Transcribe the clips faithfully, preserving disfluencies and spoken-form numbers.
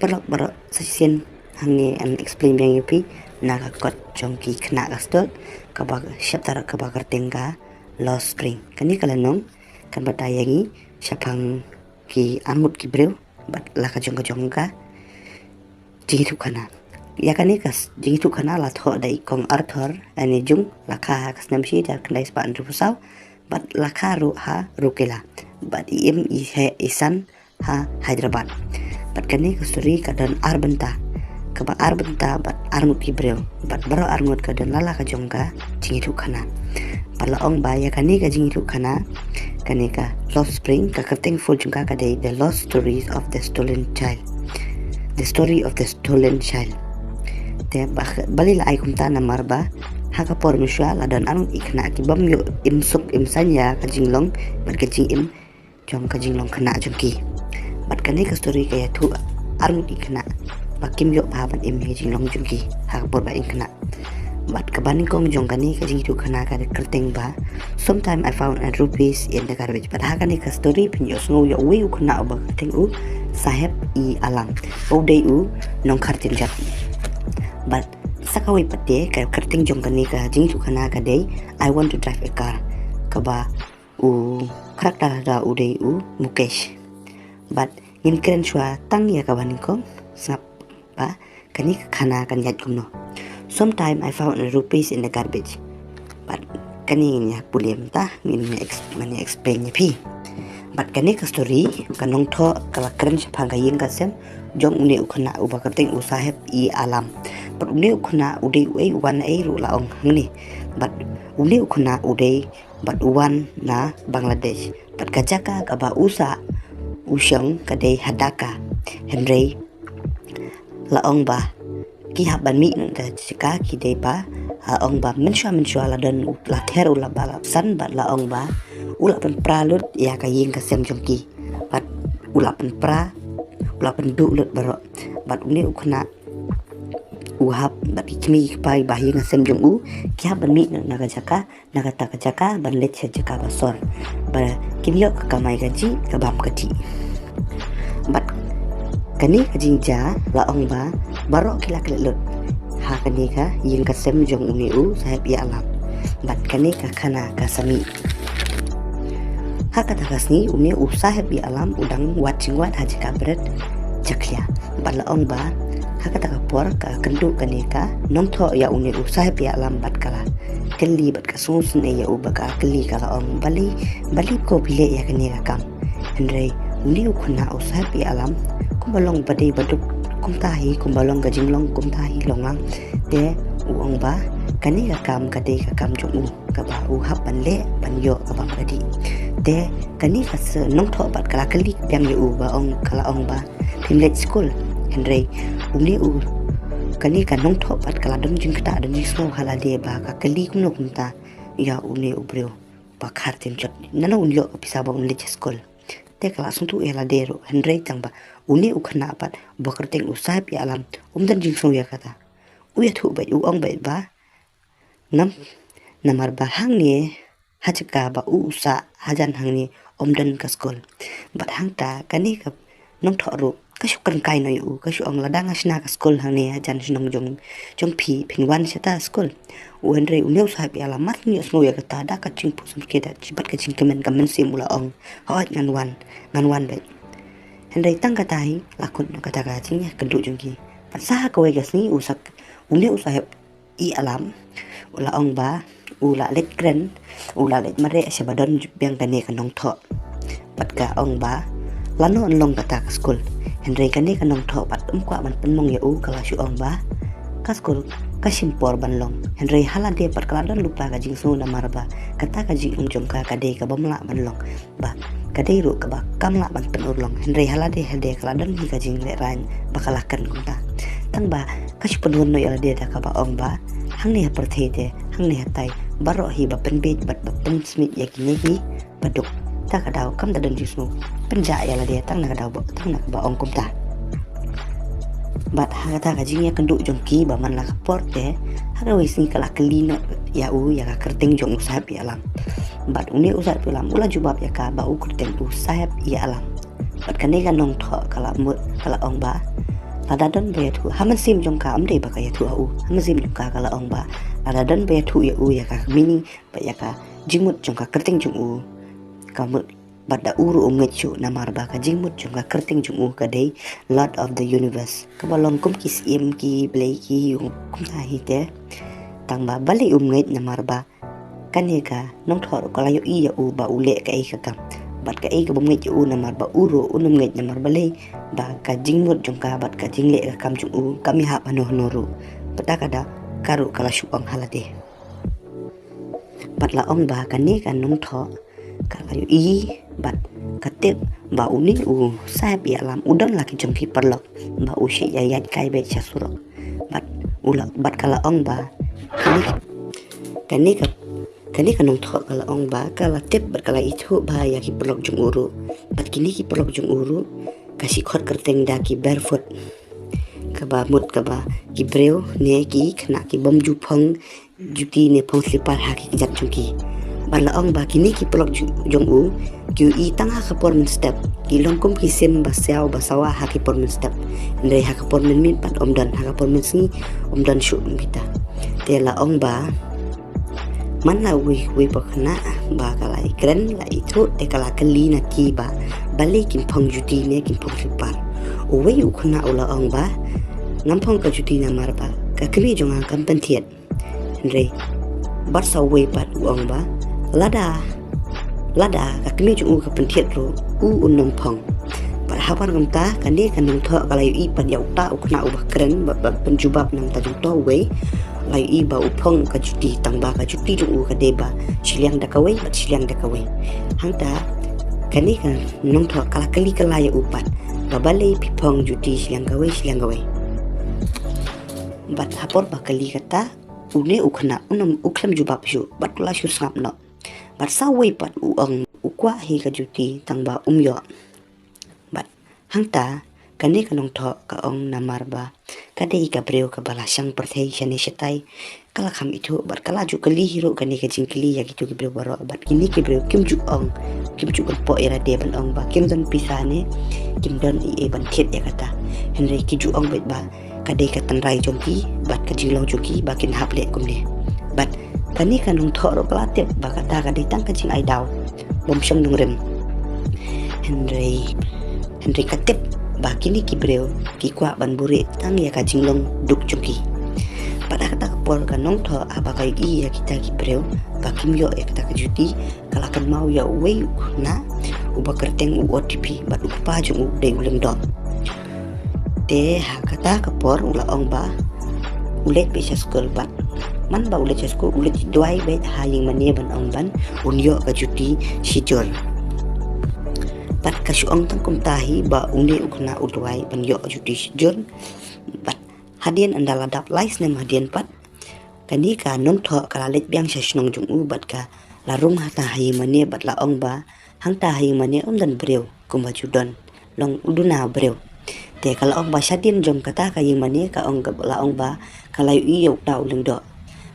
paralok baroh, sa shisien hangne yn explain biang ïa phi na ka kot jong ki khynnah ka stud, kaba shaptar kaba kyrteng ka Lost Spring. Kane ka lynnong kan batai ïa ngi shaphang ki arngut ki briew bad la ka jong ka jong ka jingïathuhkhana. Ïa kane ka jingïathuhkhana la thoh da i Kong Arthur N A Jung, la kha ha ka snem shi hajar khyndai spah hynriewphew saw bad la kha ruh ha Rourkela, bad i im i heh i san ha Hyderabad. Bad kane ka story ka don ar bynta, kaba ar bynta bad arngut ki briew, bad baroh arngut ka don la la ka jong ka jingïathuhkhana. Bad la ong ba ïa kane ka jingïathuhkhana, kane ka Lost Spring, ka kyrteng full jong ka ka dei The Lost Stories of the Stolen Child. The Story of the Stolen Child. Te ba, balei la ai kumta namar ba ha ka por mynshuwa la don arngut ki khynnah ki bym ïoh im suk im saiñ ïa ka jinglong bad ka jingim jong ka jinglong khynnah jong ki. Bad kane ka story ka ïathuh arngut ki khynnah ba kim ïoh bha ban im ïa ka jinglong jong ki ha ka por ba im khynnah. Bad kaba nyngkong jong kane ka jingïathuhkhana ka kyrteng ba Sometime I Found a Rupees in the Garbage. Bad ha kane ka story phin ïohsngew ïa uwei u khynnah uba kyrteng u Saheb-i-Alam, u dei u nongkhar Tynjat. Bad sa kawei pat te, ka kyrteng jong kane ka jingïathuhkhana ka dei I Want to Drive a Car, kaba u character ka u dei u Mukesh. Bad ngin kren shuwa tang ïa kaba nyngkong, sngap ba kane ka khana kan ïaid kumno. Sometime I found a rupees in the garbage. Bad kane ngin ïa pule mynta, ngin ïa ex-, ngin ïa explain ïa phi. Bad kane ka story, ka nongthoh ka la kren shaphang ka ïing ka sem jong une u khynnah uba kyrteng u Saheb-i-Alam. Bad une u khynnah u dei uei, u wan ei ruh la ong hangne. Bad une u khynnah u dei bad u wan na Bangladesh. Bad ka jaka kaba u sah u shong ka dei ha Dhaka. Hynrei la ong ba ki hap ban mih na ka jaka ki dei ba, la ong ba mynshuwa mynshuwa la don, la ther u la ba la san, bad la ong ba u la pynpra lut ïa ka ïing ka sem jong ki. Bad u la pynpra, u la pynduh lut baroh. Bad une u khynnah u hap bad ki kmie ki kpa ba ha ïing ha sem jong u, ki hap ban mih na, na ka jaka, na kata ka jaka ban leit sha jaka ba sor, ba kin ïoh ka kamai kajih ka bam ka dih. Bad kane ka jingjia la ong ba baroh ki la klet lut ha kane ka ïing ka sem jong une u Saheb-i-Alam. Bad kane ka khana ka sa mih. Ha kata ka sngi une u Saheb-i-Alam u dang wad jingwad ha jaka bret jakhlia. Bad la ong ba ha kata ka por ka kynduh kane ka nongthoh ïa une u Saheb-i-Alam bad ka la kylli bad ka sngewsynei ïa u bad ka kylli, ka la ong, balei, balei ko phi leh ïa kane ka kam. Hynrei une u khynnah u Saheb-i-Alam kumba long ba dei ba duk kumta hi, kumba long ka jinglong kumta hi long lang. Te u ong ba kane ka kam ka dei ka kam jong u kaba u hap ban leh ban ïoh ka bam ka dih. Te kane ka nongthoh pat ka la kylli biang ïa u ba ong, ka la ong ba phim leit skul. Hynrei une u, kane ka nongthoh pat ka la don jingktah don jingsngew ha lade ba ka kylli kumno kumta ïa une u briew ba khar Tynjat, nano un ïoh ka pisa ba un leit skul. Te ka la sngewthuh ïa lade ruh, hynrei tang ba une u khynnah pat ba kyrteng u Saheb-i-Alam um don jingsngew ïa kata. U ïathuh beit, u ong beit ba ngam, namar ba hangne ha jaka ba u u sah hajan hangne um don ka skul. Bad hangta kane ka nongthoh ruh ka shu kren kai noh ïa u, ka shu ong, lada nga shna ka skul hangne hajan shnong jong, jong phi, phin wan shata skul. U, hynrei une u Saheb-i-Alam mar ïohsngew ïa kata, da ka jingpynsyrkhie da bad ka jingkmen ka mynsiem u la ong, hooid ngan wan, ngan wan beit. Hynrei tang kata hi la kut noh kata ka jingïakynduh jong ki. Bad sa ha kawei ka sngi u sak, une u Saheb-i-Alam u la ong ba u la leit kren, u la leit mareh sha ba don biang kane ka nongthoh. Bad ka ong ba lano yn long kata ka skul. Hynrei kane ka nongthoh pat um kwah ban pynmong ïa u, ka la shu ong ba ka skul ka shim por ban long. Hynrei ha lade pat ka la don lypa ka jingsngew namar ba kata ka jingong jong ka ka dei ka bym lah ban long, ba ka dei ruh kaba kam lah ban pynurlong. Hynrei ha lade ha lade ka la don hi ka jinglehrain ba ka la kren kumta. Tang ba ka shu pynhun noh ïa lade da kaba ong ba hangne ha pyrthei te, hangne hatai, baroh hi ba pynbiej bad ba pynsmit ïa kine ki ba duk. Ta ka daw kam da don jingsngew, pynjah ïa lade tang na ka daw ba, tang na kaba ong kumta. Bad ha kata ka jingïakynduh jong ki ba man la ka por te, ha kawei sngi ka la kylli noh ïa u ïa ka kyrteng jong u Saheb-i-Alam. Bad une u Saheb-i-Alam u la jubab ïa ka ba u kyrteng u Saheb-i-Alam. Bad kane ka nongthoh ka la mut, ka la ong ba Lada don ba ïathuh ha mynsiem jong ka, ym dei ba ka ïathuh ha u, ha mynsiem jong ka ka la ong ba lada don ba ïathuh ïa u ïa ka kmie bad ïa ka jingmut jong ka kyrteng jong u, ka mut bad da u ruh um ngeit shuh namar ba ka jingmut jong ka kyrteng jong u ka dei Lord of the Universe, kaba long kum ki syiem, ki blei, ki ïing kumta hi te. Tang ba balei um ngeit? Namar ba kane ka nongthoh ruh ka la ïohi ïa u ba u leh kaei ka kam bad kaei ka bym ngeit ïa u, namar ba u ruh um ngeit namar balei ba ka jingmut jong ka bad ka jingleh ka kam jong u kam ïahap hano hano ruh. Bad kata ka ruh ka la shu ong ha lade. Bad la ong ba kane ka nongthoh ka la ïohi bad ka tip ba une u saheb ïalam u don la ki jong ki paralok ba u shait ïaid kai beit sha surok. Bad u la, bad ka la ong ba kane, kane ka, kane ka nongthoh ka la ong ba ka la tip bad ka la ithuh ba ïa ki paralok jong u ruh. Bad kine ki paralok jong u ruh ka shi khot kyrteng da ki barefoot, kaba mut kaba ki briew ne ki khynnah ki bym ju phong juti ne phong slipar ha ki kjat jong ki. Bad la ong ba kine ki paralok jong u ki ïohi tang ha ka por mynstep, ki long kum ki sim ba siaw ba sawa ha ki por mynstep. Hynrei ha ka por mynmiet pat ym don, ha ka por mynsngi ym don shuh kum kita. Te la ong ba man la uwei uwei u khynnah ba ka la ïakren, la ithuh, te ka la kylli na ki ba balei kin phong juti ne kin phong slipar. Uwei u khynnah u la ong ba ngam phong ka juti namar ba ka kmie jong nga kam pynthied. Hynrei bad sa uwei pat u ong ba lada, lada ka kmie jong u ka pynthied ruh u un nym phong. Bad haba kumta kane ka nongthoh ka la ïohi pat ïa uta u khynnah uba kren bad, bad pynjubab na ka bynta jong uta uwei, la ïohi ba u phong ka juti, tang ba ka juti jong u ka dei ba shiliang da kawei bad shiliang da kawei. Hangta kane ka nongthoh ka la kylli kylla ïa u pat ba balei phi phong juti shiliang kawei shiliang kawei. Bad ha por ba kylli kata une u khynnah u nym, u khlem jubab shuh bad u la shu sngap noh. Bad sa uwei pat u ong u kwah hi ka juti tang ba um ïoh. Bad hangta kane ka nongthoh ka ong namar ba ka dei ka briew kaba la shang pyrthei shane shatai, ka la kham ithuh bad ka la ju kylli hi ruh kane ka jingkylli ïa kito ki briew baroh. Bad kine ki briew kim ju ong, kim ju kynpoh ïa lade ban ong ba kim don pisa ne kim don ei ei ban thied ïa kata. Hynrei ki ju ong beit ba ka dei ka tynrai jong ki bad ka jinglong jong ki ba kin hap leh kumne. Bad kane ka nongthoh ruh ka la tip ba kata ka dei tang ka jingai daw bym shong nongrim. Hynrei, hynrei ka tip ba kine ki briew ki kwah ban buhrieh tang ïa ka jinglong duk jong ki. Bad ha kata ka por ka nongthoh haba ka ïohi ïa kita ki briew ba kim ïoh ïa kata ka juti, ka la kynmaw ïa uwei u khynnah uba kyrteng u O T P bad u kpa jong u u dei u Lyngdoh. Te ha kata ka por u la ong ba u leit beit sha skul bad man ba u leit sha skul u leit duwai beit ha ïing mane ban ong ban un ïoh ka juti shijur. Bad ka shu ong tang kumta hi ba une u khynnah u duwai ban ïoh ka juti shijur. Bad hadien ynda la dap lai snem hadien pat kane ka nongthoh ka la leit biang sha shnong jong u bad ka la rung hangta ha ïing mane bad la ong ba hangta ha ïing mane ym don briew kumba ju don, long u duna briew. Te ka la ong ba shadien jong kata ka ïing mane ka ong, ka la ong ba ka la ïohi ïa uta u Lyngdoh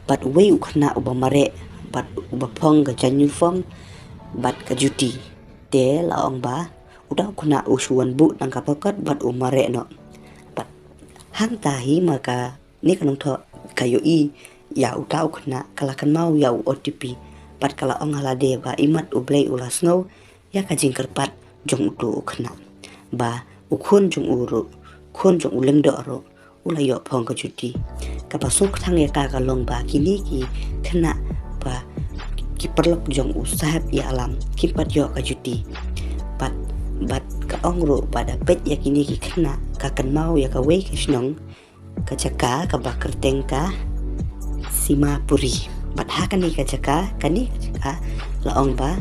bad uwei u khynnah uba mareh bad uba phong ka jaiñ uniform bad ka juti. Te la ong ba uta u khynnah u shu wan buh tang ka pocket bad u mareh noh. Bad hangta hi ma ka ne ka nongthoh ka ïohi ïa uta u khynnah, ka la kynmaw ïa u O T P bad ka la ong ha lade ba imat U Blei u la sngew ïa ka jingkyrpad jong utu u khynnah ba u khun jong u ruh, khun jong u Lyngdoh ruh u la ïoh phong ka juti. Kaba sngewthuh ïa ka ka long ba kine ki khynnah ba ki paralok jong u saheb ïalam kim pat ïoh ka juti. Bad, bad ka ong ruh ba da peit ïa kine ki khynnah ka kynmaw ïa kawei ka shnong, ka jaka kaba kyrteng ka Simapuri. Bad ha kane ka jaka, kane ka jaka la ong ba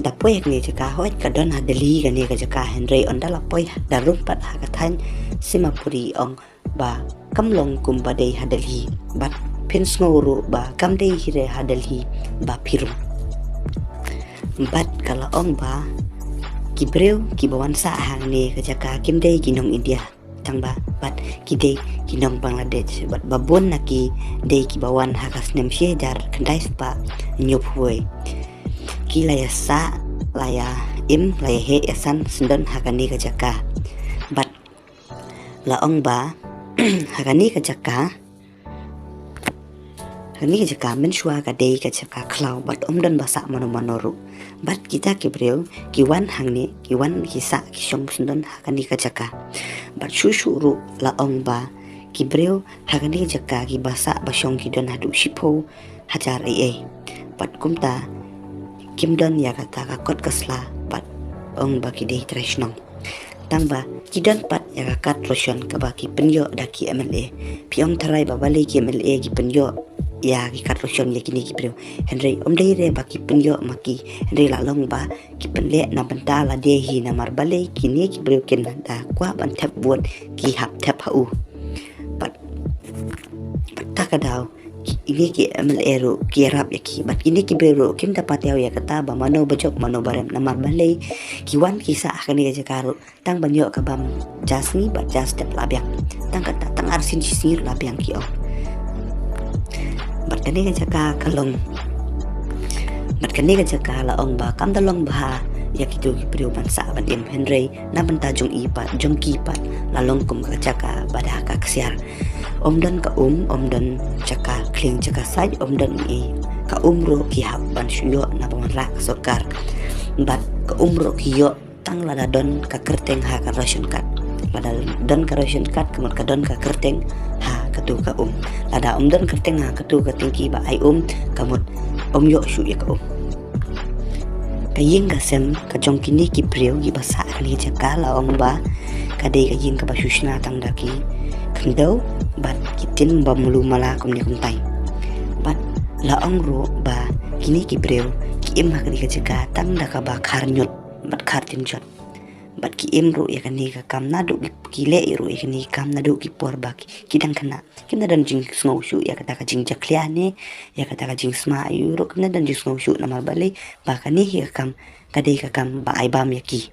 da poi ha kane ka jaka, hooid ka don ha Delhi kane ka jaka, hynrei ynda la poi da rung pat ha ka thaiñ Simapuri ong ba kam long kumba dei ha Delhi. Bad phin sngew ruh ba kam dei hi re ha Delhi ba phi rung. Bad ka la ong ba ki briew kiba wan sah hangne ka jaka kim dei ki nong India tang ba, bad ki dei ki nong Bangladesh, bad ba bun na ki dei kiba wan ha ka snem shi hajar khyndai spah hynñiewphew wei. Ki la ïa sah, la ïa im, la ïa heh ïa san syndon ha kane ka jaka. Bad La ong ba ha kane ka jaka, ha kane ka jaka mynshuwa ka dei ka jaka khlaw bad ym don ba sah mano mano ruh. Bad kita ki briew ki wan hangne, ki wan ki sah ki shong syndon ha kane ka jaka. Bad shuh shuh ruh la ong ba ki briew ha kane ka jaka ki ba sah ba shong ki don haduh shiphew hajar ei ei. Bad kumta kim don ïa kata ka kot ka sla bad ong ba ki dei trai shnong. Tang ba ki don pat ïa ka kad ration kaba ki pynïoh da ki M L A. Phi ong tharai ba balei ki M L A ki pynïoh ïa ki kad ration ïa kine ki briew. Hynrei ym dei re ba ki pynïoh ma ki, hynrei la long ba ki pynleh na bynta lade hi, namar balei kine ki briew kin da kwah ban thep vote ki hap thep ha u. Bad, bad ta ka daw ki, ine ki M L A ruh ki ïarap ïa ki. Bad ine ki briew ruh kim da patiaw ïa kata ba mano ba jop mano ba rem, namar balei ki wan ki sah ha kane ka jaka ruh tang ban ïoh ka bam ja sngi bad ja step la biang. Tang kata tang arsien shi sngi ruh la biang, ki ong. Bad kane ka jaka ka long, bad kane ka jaka la ong ba kam da long bha ïa kito ki briew ban sah ban im, hynrei na bynta jong i pat, jong ki pat, la long kum ka jaka ba da ka ksiar. Ym don ka um, ym don jaka khlieng jaka sait, ym don i ka um ruh ki hap ban shu ïoh na ba wanrah ka sorkar. Bad ka um ruh ki ïoh tang lada don ka kyrteng ha ka ration card. Lada don ka ration card ka mut ka don ka kyrteng ha katu ka um. Lada ym don kyrteng ha katu ka tengki ba ai um, ka mut ym ïoh shuh ïa ka um. Ka ïing ka sem ka jong kine ki briew ki ba sah ha kane ka jaka la ong ba ka dei ka ïing kaba shu shna tang da ki khyndew bad ki tin bym mluh mala kumne kumtai. Bad la ong ruh ba kine ki briew ki im ha kane ka jaka tang da kaba khar ñiut bad khar tin jot. Bad ki im ruh ïa kane ka kam naduh ki, ki leh ruh ïa kane ka kam naduh ki por ba ki, ki dang khynnah. Kim da don jingsngew shuh ïa kata ka jingjakhlia ne ïa kata ka jingsma aïu ruh, kim da don jingsngew shuh, namar balei ba kane hi ka kam ka dei ka kam ba ai bam ïa ki.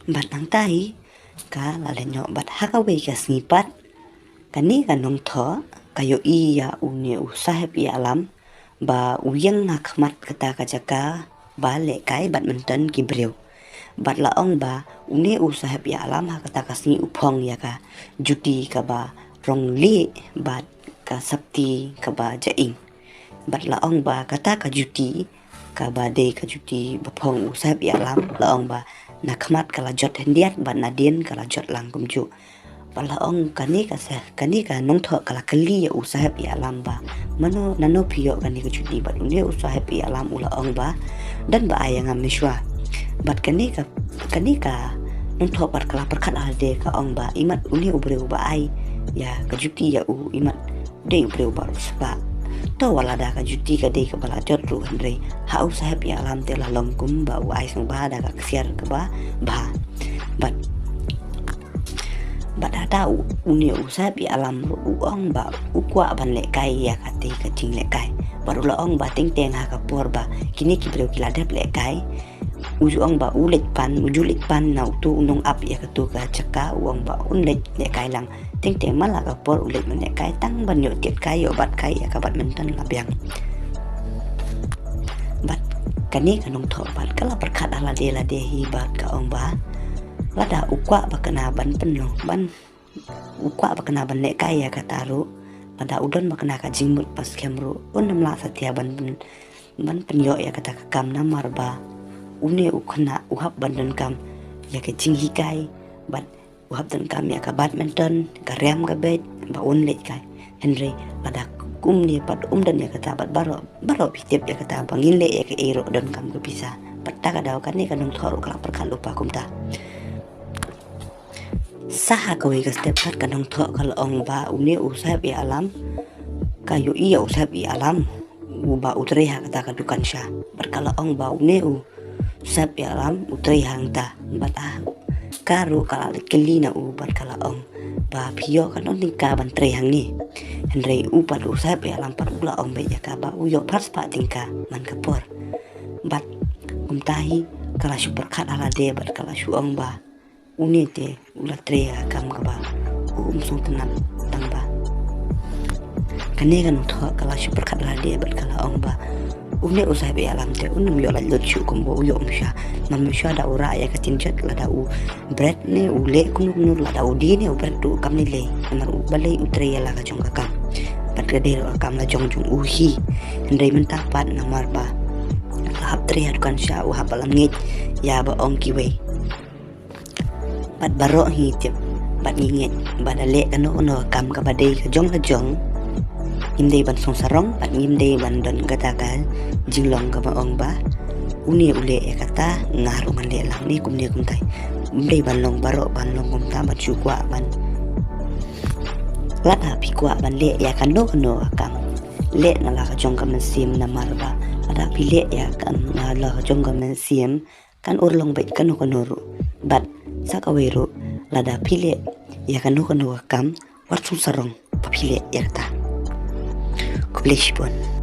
Bad nangta hi ka la leit noh bad ha kawei ka sngi pat kane ka nongthoh ka ïohi ïa une u saheb ïalam ba u ïeng ha khmat kata ka jaka ba lehkai badminton ki briew. Bad la ong ba une u saheb ïalam ha kata ka sngi u phong ïa ka juti kaba rong lieh bad ka sopti kaba jaing. Bad la ong ba kata ka juti kaba dei ka juti ba phong u saheb ïalam, la ong ba na khmat ka la jot hyndiat bad nadien ka la jot lang kumjuh. Bad la ong kane ka sah, kane ka nongthoh ka la kylli ïa u saheb ïalam ba mano, nano phi ïoh kane ka juti? Bad une u saheb ïalam u la ong ba don ba ai ïa nga mynshuwa. Bad kane ka, kane ka nongthoh bad ka la pyrkhat ha lade ka ong ba imat une u briew ba ai ïa ka juti ïa u imat dei u briew ba riewspah. To wat lada ka juti ka dei kaba la jot ruh, hynrei ha u saheb ïalam te la long kum ba u ai sngewbha da ka ksiar kaba bha. Bad, bad hata u, une u saheb ïalam ruh u ong ba u kwah ban lehkai ïa kata ka jinglehkai. Bad u la ong ba teng teng ha ka por ba kine ki briew ki la dep lehkai, u ju ong ba u leit pan, u ju leit pan na uto u nongap ïa kato ka jaka, u ong ba un leit lehkai lang. Teng teng man la ka por u leit ban lehkai tang ban ïoh tied kai ïoh bat kai ïa ka badminton la biang. Bad kane ka nongthoh bad ka la pyrkhat ha lade lade hi bad ka ong ba lada u kwah ba kane ban pynlong ban, u kwah ba kane ban lehkai ïa kata ruh, lada u don ba kane ka jingmut ba skhem ruh, un ym lah satia ban pyn, ban pynïoh ïa kata ka kam namar ba une u khynnah u hap ban donkam ïa ka jinghikai bad u hap donkam ïa ka badminton, ka riam ka beit ba un leit kai. Hynrei lada kumne pat um don ïa kata bad baroh, baroh phi tip ïa kata ba ngin leh ïa kaei ruh donkam ka pisa. Bad ta ka daw kane ka nongthoh ruh ka la pyrkhat lypa kumta. Sa ha kawei ka step pat ka nongthoh ka la ong ba une u saheb ïalam ka ïohi ïa u saheb ïalam uba u trei ha kata ka dukan sha. Bad ka la ong ba une u saheb ïalam u trei hangta. Bad ah, ka ruh ka la leit kylli na u bad ka la ong ba phi ïoh katno tyngka ban trei hangne? Hynrei u pat u saheb ïalam pat u la ong beit ïa ka ba u ïoh phra spah tyngka man ka por. Bad kumta hi ka la shu pyrkhat ha lade bad ka la shu ong ba une te u la trei ha ka kam kaba u um sngewtynnat tang ba. Kane ka nongthoh ka la shu pyrkhat ha lade bad ka la ong ba Une u saheb ïalam te un ym ïoh lait lut shuh kumba u ïoh mynshuwa. Namar mynshuwa da u rah ïa ka jingjot lada u bret ne u leh kumno kumno, lada u die ne u bret ruh kam lei lei. Namar u balei, u trei ïa la ka jong ka kam. Bad ka dei ruh ka kam la jong jong u hi. Hynrei mynta pat namar ba la hap trei ha dukan sha, u hap ba la ngeit ïa ba ong kiwei. Bad baroh ngi tip bad ngi ngeit ba da leh kano kano ka kam kaba dei ka jong la jong, ngim dei ban song sarong bad ngim dei ban don kata ka jinglong kaba ong ba une u leh ïa kata, nga ruh ngan leh lang ne kumne kumtai. Ngim dei ban long baroh ban long kumta, ban shu kwah ban, lada phi kwah ban leh ïa kano kano ka kam, leh na la ka jong ka mynsiem, namar ba lada phi leh ïa ka na la ka jong ka mynsiem, kan urlong beit kano kano ruh. Bad sa kawei ruh, lada phi leh ïa kano kano ka kam, wat song sarong ba phi leh ïa kata. Khublei shibun.